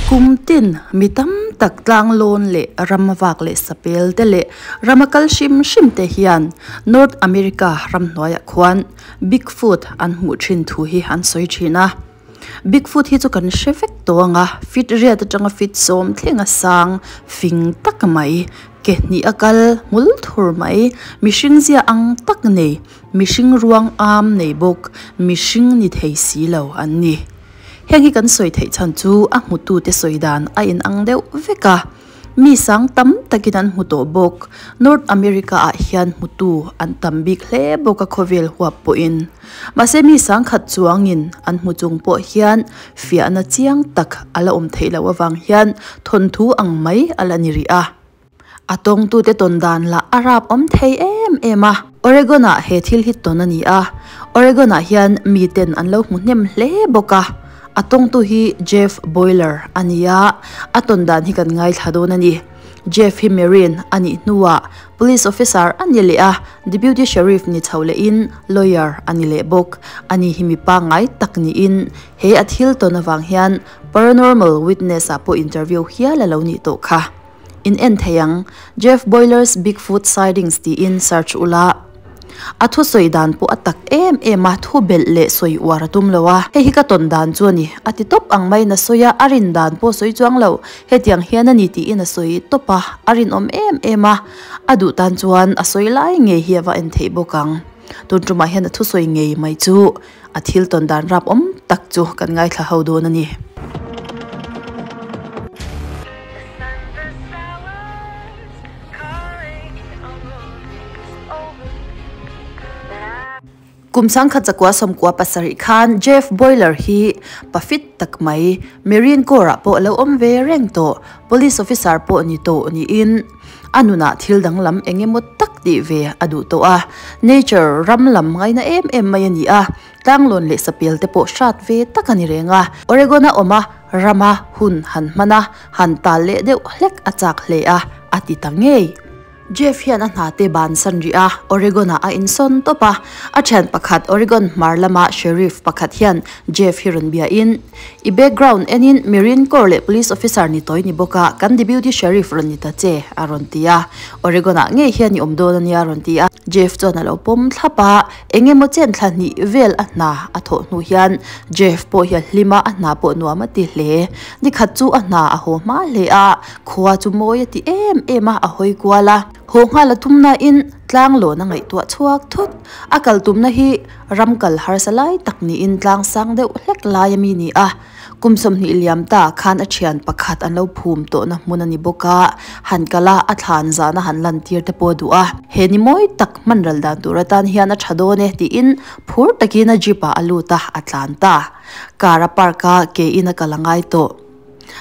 Kum tin mi tam tak tlang lawn leh ram vak leh sapel te leh rama kal hrim hrim te hian North America ramhnuaiah khuan Bigfoot an hmuh thin thu hi an sawi thin a. Bigfoot hi chu kan hre vek tawh ang a, feet riat atanga feet sawm thleng a sang fing tak mai, ke hnih a kal hmul thur mai, mihring zia ang tak nei, mihring ruang am nei bawk, mihring ni thei si lo an ni. Heng hi kan sawi theih chhan chu a hmutute sawi dan a inang deuh vek a. Mi sang tam takin an hmu tawh bawk. North America ah hian hmutu an tam bik hle bawk a khawvel huap pawhin. Mahse mi sang khat chuangin an hmu chung pawh hian fiahna chiang tak a la awm theih loh avang hian thawnthu ang mai a la ni rih a. A tawngtute tawn dan lah a rap awm thei em em a. Oregon ah he thil hi tawn a ni a. Oregon ah hian miten an lo hmu hnem hle bawk a. A tawngtu hi Jeff Boiler a ni a, a tawn dan hi kan ngaithla dawn a ni. Jeff hi Marine a nih hnuah Police Officer a ni leh a, Deputy Sheriff ni chho lehin Lawyer a ni leh bawk. Ani hi mi pangngai tak niin he a thil tawn avang hian Paranormal Witness ah pawh interview hial a lo nih tawh kha. In en thei ang, Jeff Boiler's Bigfoot Sightings tiin search ula. A thusawi dan pawh a tak em em a, thu belh leh sawi uar a tum lo a. Hei hi ka tawn dan chu a ni, a ti tawp ang maiin a sawi a, a rin dan pawh sawi chuang lo. Hetiang hian a ni tiin a sawi tawp a, a rinawm em em a. A duh tan chuan a sawi lai ngei hi a va en theih bawk ang. Tun tumah hian a thusawi ngei mai chu a thil tawn dan rap awm tak chu kan ngaithla ho dawn a ni. Kum sangkhat zakua sawmkua pasarih khan Jeff Boiler hi pa fit tak mai Marine Corps ah pawh a lo awm ve reng tawh, Police Officer pawh ni tawh niin a nunah thil danglam eng emaw tak tih ve a duh tawh a, nature ram lam ngaina em em mai a ni a, tlanglawn leh sapel te pawh hrat ve tak a ni reng a, Oregon a awm a, rama hun han hman a, han tal leh deuh hlek a chak hle a, a ti ta ngei. Jeff hian a hna te bansan rih a, Oregon-ah a insawn tawp a. A thian pakhat Oregon hmar lama Sheriff pakhat hian Jeff hi rawn biain, I background enin Marine Corps leh Police Officer ni tawi ni bawk a, kan Deputy Sheriff rawn ni ta che, a rawn ti a. Oregon-ah ngei hian i awm dawn a nia, a rawn ti a. Jeff chuan a lo pawm thlap a, eng emaw chen thla hnih vel a hna a thawh hnu hian Jeff pawh hi a hlim a, a hna pawh nuam a ti hle. Nikhat chu a hna a haw hma hle a, khua chu mawi a ti em em a, a hawi kual a. Haw nghal a tum nain tlang lawn a ngaihtuah chhuak thut. A kal tumna hi ram kal harsa lai tak niin tlang sang deuh hlek lai a mi ni a. Kum 20 liam ta khan a thian pakhat an lo phum tawhna hmun a ni bawk a, han kal a, a thlan zana han lantir te pawh a duh a. He ni mawi tak hman ral dan tur atan hian a tha dawn e tiin phur takin a jeep ah a lut a, a tlan ta. Car a park a, ke in a kal a ngai tawh.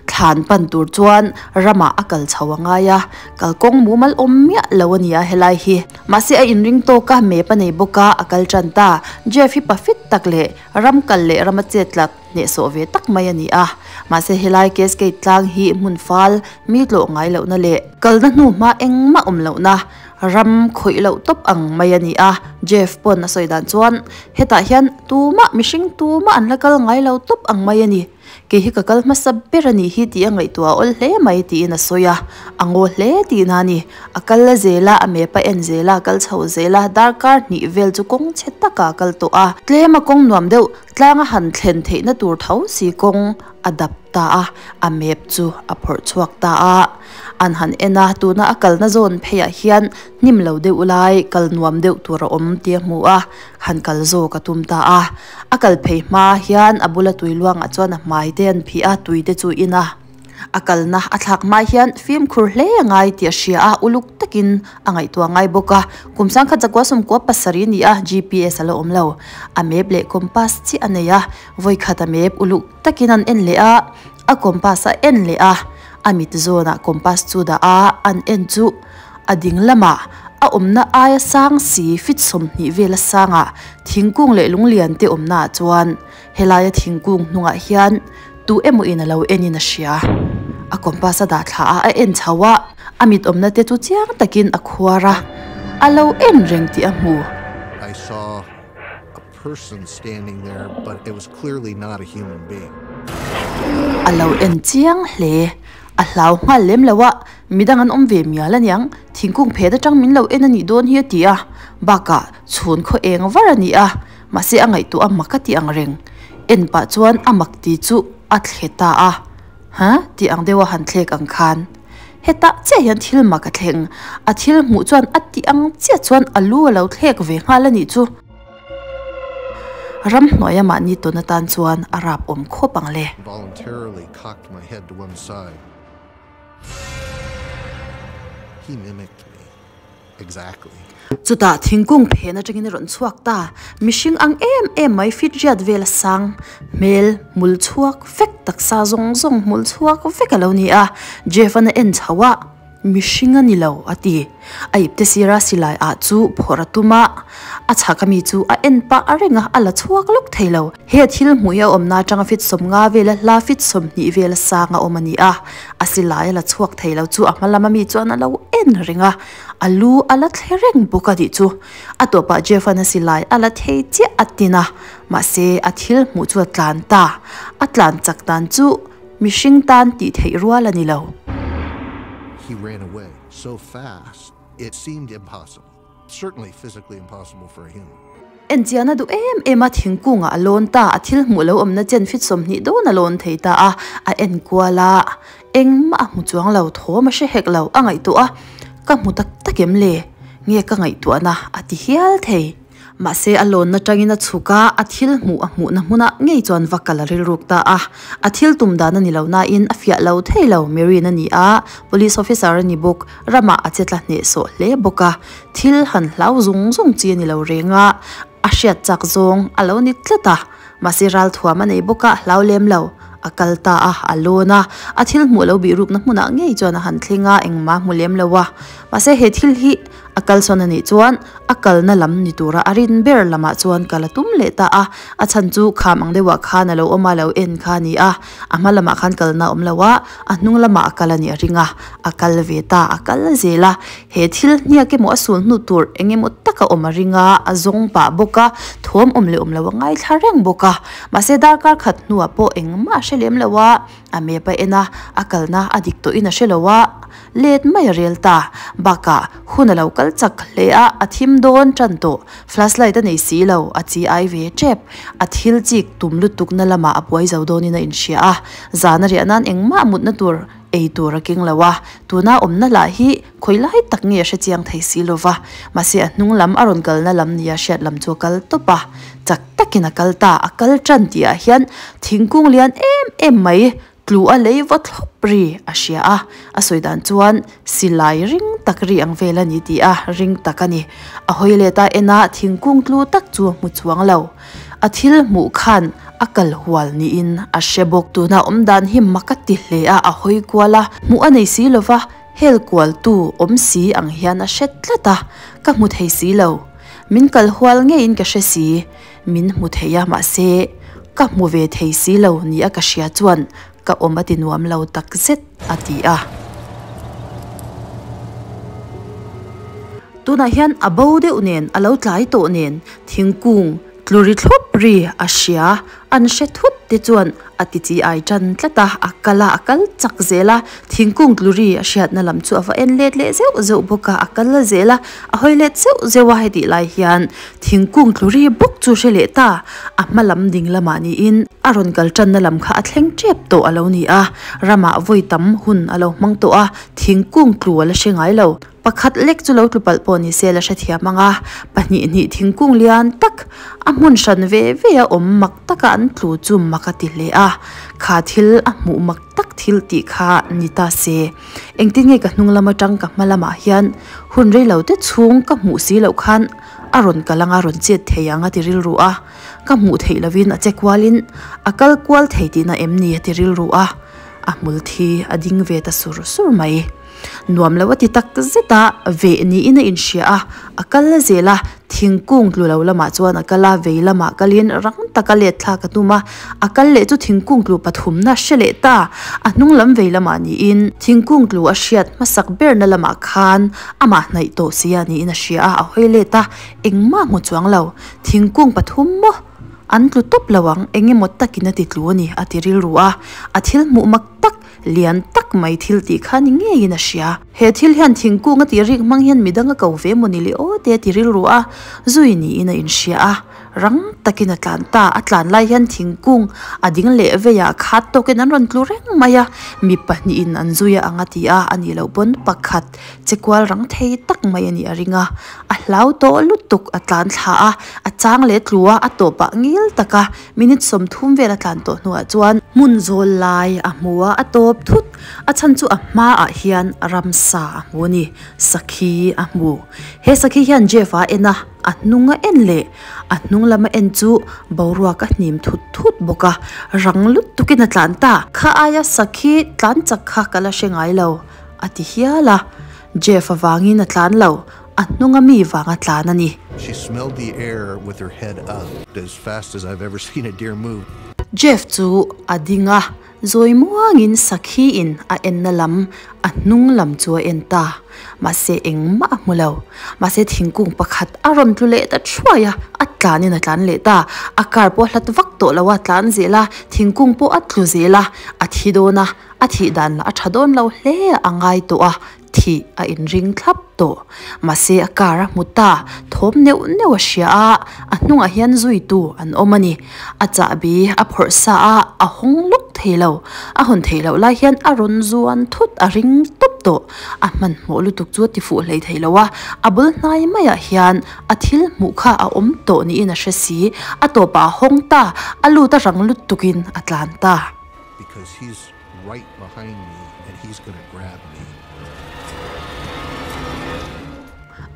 Thlan pan tur chuan ramah a kal chho a ngai a, kalkawng mumal awm miah lo a ni a helai hi. Mahse a inring tawk a, map a nei bawk a, a kal tan ta. Jeff hi pa fit tak leh ram kal leh rama chet tlat hnehsawh ve tak mai a ni a. Mahse helai Cascade tlang hi hmun fal mi tlawh ngai lohna leh kalna hnu hma engmah awm lohna ram khawih loh tawp ang mai a ni a. Jeff pawn a sawi dan chuan hetah hian tumah mihring tumah an la kal ngai lo tawp ang mai a ni. Kei hi ka kal hmasa ber a nih hi tih a ngaihtuah a awl hle mai tiin a sawi a, a ngaw hle tihna a ni. A kal la zel a, a map a en zel a, a kal chho zel a, darkar hnih vel chu kawng chhe takah a kal tawh a. Tlem a kawng nuam deuh, tlang a han thlen theihna tur tho si kawng a dap ta a, a map chu a phawrh chhuak ta a. An han en a, tuna a kalna zawn pheiah hian hnim lo deuh lai, kal nuam deuh tur a awm tih a hmu a, han kal zawk a tum ta a. A kal phei hma hian a bula tui luangah chuan a hmai te an phih a, tui te chu in a. A kalna a thlak hma hian fimkhur hle a ngai tih a hria a, uluk takin a ngaihtuah ngai bawk a. Kum sangkhat zakua sawmkua pasarih a ni a, GPS a la awm lo. A map leh compass chiah a nei a, vawikhat a map uluk takin an en leh a, a compass a en leh a, a mit zawnah compass chu dah a, an en chu a ding lamah a awmna aia sang si feet 20 vela sangah thingkung leh lunglian te awmnaah chuan helaia thingkung hnungah hian tu emaw in a lo en in a hria. A compass a dah thla a, a en chho a, a mit awmna te chu chiang takin a khuar a, a lo en reng tih a hmu. I saw a. person standing there, but it was clearly not a human being. A lo en chiang hle. A hlau nghal lem lo a, midang an awm ve mial aniang, thingkung phet atang min lo en a nih dawn hi a ti a, bakah chhun khaw eng var a ni a, mahse a ngaihtuah a mak a ti ang reng. En pah chuan a mak ti chu a thle ta a, ha tih ang deuha han thlek ang khan. Hetah chiah hian thil mak a thleng, a thil hmuh chuan a tih ang chiah chuan a lu a lo thlek ve nghal a nih chu. Ramhnuaia mahni tawn atan chuan a rap awm khawp ang le. Voluntarily cocked my head to one side. He mimicked me. Exactly. Chutah thingkung phen atangin a rawn chhuak ta. Mihring ang em em mai fit riat vel a sang. Hmel hmul chhuak vek taksa zawng zawng hmul chhuak vek a lo ni a. Jeff-a'n a en chho a, Mihring a ni lo, a ti. A ipte sira silai ah chu phawrh a tum a, a chhak ami chu a en pah a reng a, a la chhuak lawk thei lo. He thil hmuh hi a awmna atanga fit 50 vela hla fit 20 vela sang a awm a ni a, a silai a la chhuak thei lo chu a hma lama mi chuan a lo en reng a, a lu a la thle reng bawk a tih chu. A tawpah Jeff-a'n a silai a la thei chiah a tin a, mahse a thil hmuh chu a tlan ta. A tlan chak dan chu mihring tan tih theih rual a ni lo. He ran away so fast it seemed impossible, certainly physically impossible for a human. Enchian a duh em em a, thingkungah a lawn ta, a thil hmuh lo awmna chen fit 20 dawn a lawn thei ta a, a en kual a, engmah a hmu chuang lo, thawm a hre hek lo, a ngaihtuah a, ka hmu tak tak em le? Nge ka ngaihtuahna a ti hial thei. Mahse a lawnna tangin a chhuk a, a thil hmuh a hmuhna hmunah ngei chuan va kal a rilruk ta a. A thil tum dan a ni lo nain a fiah lo thei lo, Marine a ni a, Police Officer a ni bawk, ramah a che tla hnehsawh hle bawk a. Thil han hlau zung zung chi a ni lo reng a, a hriat chak zawng a lo ni tlat a. Mahse ralthuam a nei bawk a, hlau lem lo. A kal ta a, a lawn a, a thil hmuh lo bihrukna hmunah ngei chuan a han thleng a, engmah a hmu lem lo a. Mahse he thil hi a kalsawn a nih chuan a kalna lam ni tura a rin ber lamah chuan kal a tum leh ta a, a chhan chu kham ang deuhah khan a lo awm a, lo en kha a ni a, a hma lamah khan kalna a awm lo a, a hnung lamah a kal a nih a ring a, a kal ve ta, a kal zel a, he thil hniak emaw a sul hnu tur eng emaw tak a awm a ring a, a zawng pah bawk a, thawm awm leh awm lo a ngaithla reng bawk a, mahse darkar khat hnuah pawh engmah a hre lem lo a, a map a en a, a kalna a dik tawhin a hre lo a. Let mai a rel ta. Bakah, hun a lo kal chak hle a, a thim dawn tan tawh. Flashlight a nei si lo, a chi ai ve tep. A thil chik tum lutukna lamah a buai zo dawnin a inhria a. Zan a riah nan engmah mutna tur ei tur a keng lo a, tuna awmna lah hi khawi lai tak nge a hre chiang thei si lo va. Mahse a hnung lam a rawn kalna lam nia hriat lam chu a kal tawp a, chak takin a kal ta. A kal tan tihah hian thingkung lian em em mai Tlu a lei va thlawp ri a hria a, a sawi dan chuan silai ring tak ri ang vel a ni tih a ring tak a ni. A hawi let a en a, thingkung tlu tak chu a hmu chuang lo. A thil hmuh khan a kal hual niin a hre bawk. Tuna awm dan hi mak a ti hle a, a hawi kual a, hmuh a nei si lo va, hel kualtu awm si ang hian a hre tlat a, ka hmu thei si lo. Min kal hual ngeiin ka hre si. Min hmu thei a, mahse ka hmu ve thei si lo ni a ka hria chuan ka awm a ti nuam lo tak zet, a ti a. Tunah hian a bo deuh nen, a lo tlai tawh nen, thingkung tlu ri thlawp ri a hria, an hre thut te chuan a ti chi ai tan tlat a, a kal a, a kal chak zel a, thingkung tlu ri a hriatna lam chu a va en let leh zeuh zeuh bawk a, a kal zel a, a hawi let zeuh zeuh a, hetih lai hian thingkung tlu ri bawk chu hre leh ta, a hma lam ding lamah niin a rawn kal tanna lam kha a thleng tep tawh a lo ni a, ramah vawi tam hun a lo hmang tawh a, thingkung tlu a la hre ngai lo. Pakhat lek chu lo tlu palh pawh ni se la hrethiam ang a, pahnih hnih thingkung lian tak a hmun hran ve ve a awm mak taka an tlu chu mak a ti hle a, kha thil a hmuh mak tak thil tih kha ni ta se. Engtin nge ka hnung lam atang ka hma lamah hian hun rei lo te chhung ka hmuh si loh khan a rawn kal anga rawn chet thei ang a ti rilru a, ka hmuh theih lovin a che kualin a kal kual thei tihna em ni a ti rilru a, a hmul thi a ding ve ta sur sur mai. Nuam lo a ti tak zet a, veh niin a inhria a, a kal zel a, Thingkung tlu lo lamah chuan a kal a, vei lamah kalin rang taka let thlak a tum a, a kal leh chu thingkung tlu pathumna hre leh ta. A hnung lam vei lamah niin thingkung tlu a hriat hmasak berna lamah khan amah hnaih tawh sia niin a hria a, a hawi let a, engmah hmu chuang lo. Thingkung pathum maw? An tlu tawp lo ang, eng emaw takin a ti tlu a ni, a ti rilru a. A thil hmuh mak tak, lian tak mai thil tih kha ni ngeiin a hria. He thil hian thingkung a tih rik hmang hian midang a ko ve maw ni le aw te a ti rilru a, zui niin a inhria a. Rang takin a tlan ta, a tlan lai hian thingkung a ding leh veiah khat tawkin an rawn tlu reng mai a, mi pahnihin an zui a ang a ti a, a nih loh pawn pakhat che kual rang thei tak mai a nih a ring a, a hlau tawh lutuk a tlan thla a, a chang leh tlu a, a tawpah ngil taka minute 30 vel a tlan tawh hnuah chuan hmun zawl lai a hmu a, a tawp thut, a chhan chu a hmaah hian ramsa a hmu a ni, sakhi a hmu. He sakhi hian Jeff a en a. A hnung a en leh a hnung lam a en chu boruak a hnim thut thut bawk a, rang lutukin a tlan ta. Kha aia sakhi tlan chak kha ka la hre ngai lo, a ti hial a. Jeff avangin a tlan lo, a hnunga mi vang a tlan a ni. She smelled the air with her head up as fast as I've ever seen a deer move. Jeff chu a ding a, Zawi muangin Sakhi-in a enna lam, a hnung lam chu a en ta. Mahse engmah a hmu lo. Mahse thingkung pakhat a rawn tlu leh ta thuai a, a tlanin a tlan leh ta. A car pawh a hlat vak tawh lo a, tlan zel a, thingkung pawh a tlu zel a, a thi dawn a, a thih dan lah a tha dawn lo hle a ngai tawh a. Thih a inring thlap tawh. Mahse a car a hmu ta, thawm neuh neuh a hria a, a hnungah hian zuitu an awm a ni. A chahbi a phawrh sa a, a hawng lawk thei lo. A hawn theih loh lai hian a rawn zuan thut a ring tawp tawh. A hmanhmawh lutuk chu a ti fuh hlei thei lo a, a bul hnai maiah hian a thil hmuh kha a awm tawh niin a hre si. A tawpah a hawng ta, a lut a rang lutukin a tlan ta. Because he's right behind me and he's gonna grab me.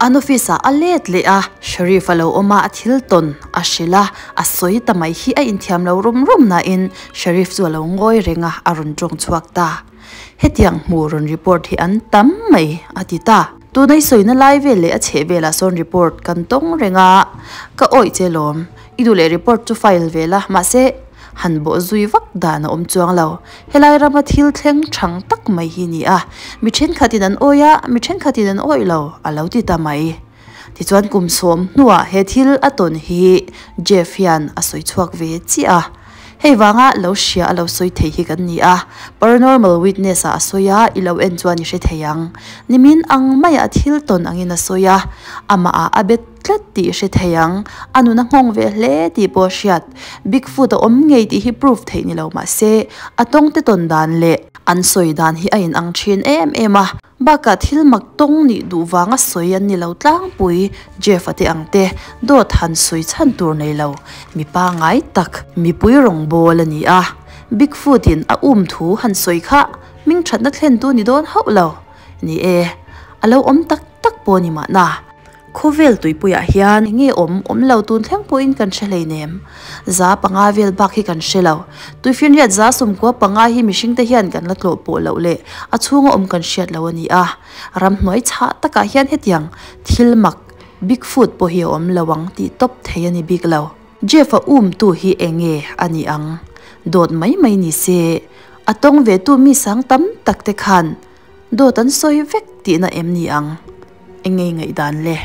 An office ah a let leh a, Sheriff a lo awm a, a thil tawn a hrilh a, a sawi ta mai hi a inthiam lo rum rum nain Sheriff chu a lo ngawi reng a, a rawn tawng chhuak ta. Hetiang hmu rawn report hi an tam mai, a ti ta. Tuna i sawina lai vel leh a chheh velah sawn report kan tawng reng a, ka awih che lawm. I duh leh report chu file ve la, mahse han bawh zui vak dan a awm chuang lo. Helai rama thil thleng thang tak mai hi ni a, mi thenkhatin an awih a, mi thenkhatin an awih lo, a lo ti ta mai. Tichuan kum sawm hnuah he thil a tawn hi Jeff hian a sawi chhuak ve chiah a. Hei vanga lo hria a lo sawi thei hi kan ni a, paranormal witness ah a sawi a, i lo en chuan i hre thei ang. Nimin ang maiah a thil tawn angin a sawi a, amah ah a bet tlat tih i hre thei ang. A nun a nghawng ve hle tih pawh a hriat. Bigfoot a awm ngei tih hi proof theih ni lo mah se, a tawng te tawn dan leh an sawi dan hi a inang thin em em a. Bakah thil mak tawng nih duh vanga sawi an ni lo tlangpui, Jeff a te ang te, dawt han sawi chhan tur nei lo, mi pangai tak, mipui rawngbawl a ni a. Bigfoot in a um thu han sawi kha hming thatna thlentu ni dawn hauh lo. Ni e, a lo awm tak tak pawh ni mahna. Khawvel tuipuiah hian enge awm awm lo tun thleng pawhin kan hre hleinem. 500 vel bak hi kan hre lo. Tuifinriat 95 hi mihringte hian kan la tlawh pawh loh leh a chhunga awm kan hriat lo a ni a. Ramhnuai chhah takah hian hetiang thil mak, Bigfoot pawh hi a awm lo ang tih tawp thei a ni bik lo. Jeff-a umtu hi enge a ni ang? Dawt mai mai ni se, a tawng vetu mi sang tam tak te khan dawt an sawi vek tihna em ni ang? Engei ngaihdan le?